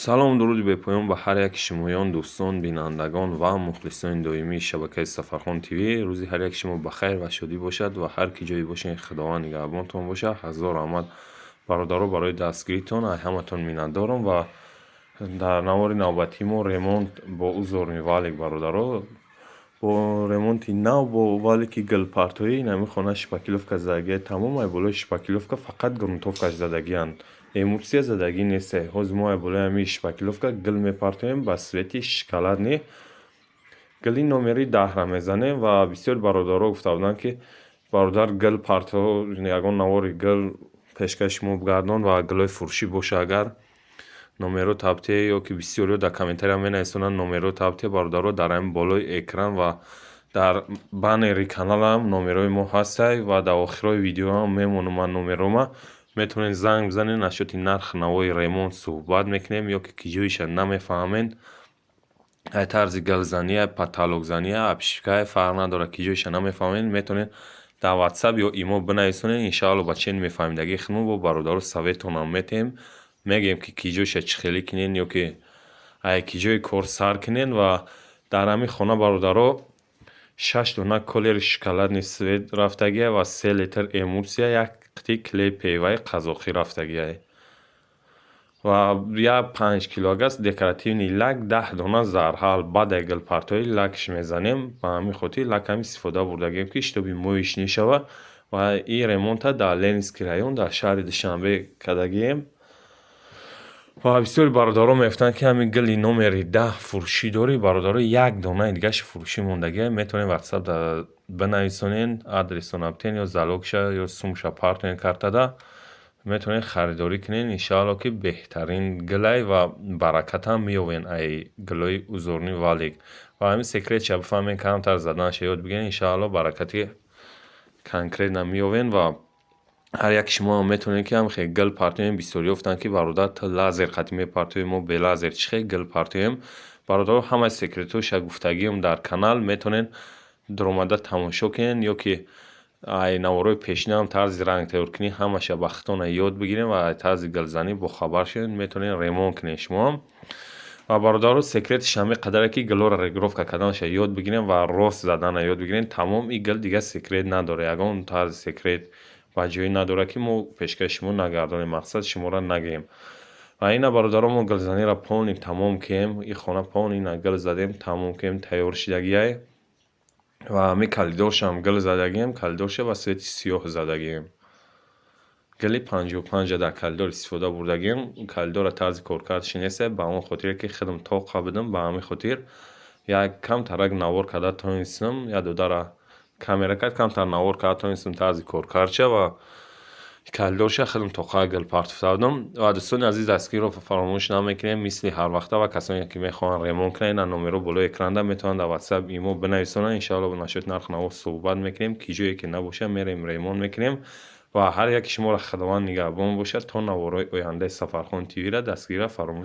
Салом, дуруди бепоён ба ҳар яки шумоён, дӯстон, бинандагон ва мухлисони доимии шабакаи Сафархон ТВ. Рӯзи ҳар яки шумо ба хайр ва шодӣ бошад ва ҳар ки ҷое бошед, Худованд нигаҳбонтон бошад. Ҳазор раҳмат, бародаро, барои дастгиритон, ай ҳаматон миннатдорам. Ва дар навори навбатии мо ремонт бо узорный валик, бародаро, бо ремонти нав, бо валики гулпартоӣ. Инами хона шпаклёвка задагия тамом, ай болои шпаклёвка фақат грунтовкаш задагианд, эмульсия задагӣ несте. Ҳозир мо ай болои ҳамин шпаклёвка гул мепартоем, ба цвети шоколадный, гули номери 10-ра мезанем. Ва бисёри бародаро гуфта буданд, ки бародар, гул парто, ягон навори гул пешкаши шумо бигардон ва гулҳои фурӯшӣ боша, агар номерҳо табтие, ё ки бисёриҳо дар комментария менависонанд, номерҳо табтие. Бародаро, дар ҳамин болои экран ва дар баннери каналам номерҳои мо ҳастай ва дар охирҳои видеоам мемонам ман номерҳома. Метавонед занг бизанед, насчёти нархи навои ремонт суҳбат мекунем, ё ки ҷоиша намефаҳмед, ай тарзи гулзанӣ, ай потолокзанӣ, обшивка, фарқ надорад, ки ҷоиша намефаҳмед, метавонед дар Ватсап ё Имо бинависонед. Иншаалло, ба чени мефаҳмидагии худмон бо бародаро советонам метиҳем, мегӯем, ки ки ҷоиша чӣ хелӣ кунед ё ки ай ки ҷои кор сар кунед. Ва дар ҳамин хона, бародаро, шаш дона колери шоколадный цвет рафтагия ва 3 литр эмульсия, як қитъи клей ПВАи қазоқӣ рафтагиай ва як 5 килогаз декоративный лак, 10 дона зарҳал. Баъд ай гулпартоӣ лакш мезанем. Ба ҳамин хотир лакам истифода бурдагием, ки чтобы моечный шава. Ва ин ремонта дар Ленинский район, дар шаҳри Душанбе кардагием. Ва бисёри бародарон мегуфтанд, ки ҳамин гули номери 10 фурӯшӣ дорӣ? Бародаро, як донаи дигааш фурӯшӣ мондагиа. Метавонед Ватсап бинависонед, адресона битен ё залогша, ё сумша партоен картада, метавонед харидорӣ кунед. Иншаалло, ки беҳтарин гулай ва баракатам меёбед ай гулҳои узорный валик. Ва ҳамин секретша бифаҳмед, камтар заданша ёд бигиред, иншаалло, баракати конкретно меёбед. Ва ҳар яки шумоам метавонед, ки ҳам хел гул партоем. Бисёриҳо гуфтанд, ки бародар, ту лазер қатӣ мепартоӣ, мо бе лазер чӣ хел гул партоем? Бародаро, ҳамаи секретҳоша гуфтагиам дар канал, метавонед дуромада тамошо кунед, ё ки ай наворҳои пешинаам тарзи ранг тайёркунӣ ҳамаша ба худтона ёд бигиред ва тарзи гулзанӣ бохабар шавед, метавонед ремонт кунед шумоам. Ва, бародаро, секретиш ҳамин қадаре, ки гулҳоро регулировка карданаша ёд бигирем ва рост задана ёд бигирем, тамом. Ин гул дигар секрет надорад, ягон тарзи секрет ба ҷое надорад, ки мо пешкаши шумо нагардонем, мақсад шуморо нагӯем. Ва ина, бародаро, мо гулзаниро полный тамом кардем. Ин хона полный ина гул задем, тамом кардем, тайёр шидагиай. Ва ҳамин калидоршам гул задагием, калидорша ба цвети сиёҳ задагием. Гули 55-а дар калидор истифода бурдагием. Калидорро тарзи коркардаш нест, ба он хотире ки худам тоқа будам, ба ҳамин хотир як камтарак навор карда тонистам. Як додара камера кард, камтар навор карда тонистам тарзи коркардша ва калидорша худам тоқа гул партофта будам. Ва, дӯстони азиз, дастгириро фаромӯш намекунем, мисли ҳарвақта. Ва касоне ки мехоҳанд ремонт кунанд, ина номерҳо болои экранда, метавонанд дар Ватсап, Имо бинависонанд. Иншаалло, насчёти нарху наво суҳбат мекунем, ки ҷое ки набошад, мерем, ремонт мекунем. Ва ҳар яки шуморо Худованд нигаҳбон бошад то наворҳои ояндаи Сафархон ТВ-ра дастгириро фаромӯш.